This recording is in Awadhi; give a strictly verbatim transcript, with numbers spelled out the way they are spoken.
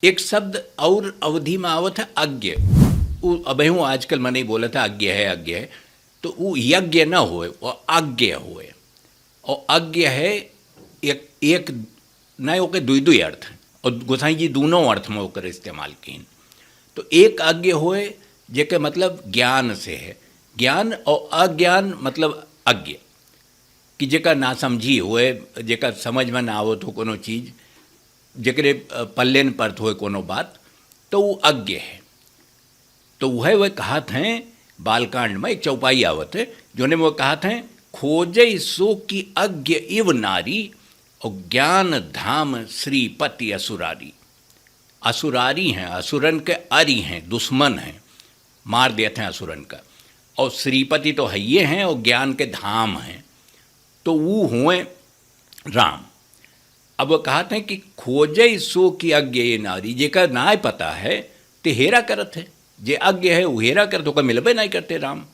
एक शब्द और अवधी में आवत है, अज्ञ। उ अबहूँ आजकल मनई बोलत है, "अज्ञ है, अज्ञ है।" तो उ यज्ञ न होए, वो अज्ञ होए। और अज्ञ है एक, एक, नहीं, ओके दुई, दुई अर्थ है। और गोसाई जी दोनों अर्थ में ओकर इस्तेमाल कीन। तो एक अज्ञ होए, जेके मतलब ज्ञान से है। ज्ञान और अज्ञान मतलब अज्ञ, कि जेका नासमझी होए, जेका समझ में ना आवत हो कोनो चीज, जेकरे, अ, पल्ले न परत होए कोनो बात, तो उ अज्ञ है। तो वह, वह कहत हैं, बालकांड में एक चौपाई आवत है, जोने में वो कहत हैं, "खोजै सो कि अज्ञ इव नारी, और ज्ञान धाम श्रीपति असुरारी।" असुरारी हैं, असुरन के अरी हैं, दुश्मन हैं, मार देत हैं असुरन का। और श्रीपति तो हइये हैं और ज्ञान के धाम हैं, तो ऊ हुए राम। अब वो कहत हैं कि "खोजै सो कि अज्ञ ये नारी", जेकर नाय पता है, ते हेरा करत है, जे अज्ञ है, वो हेरा करत, ओकर मिलबे नहीं करते राम।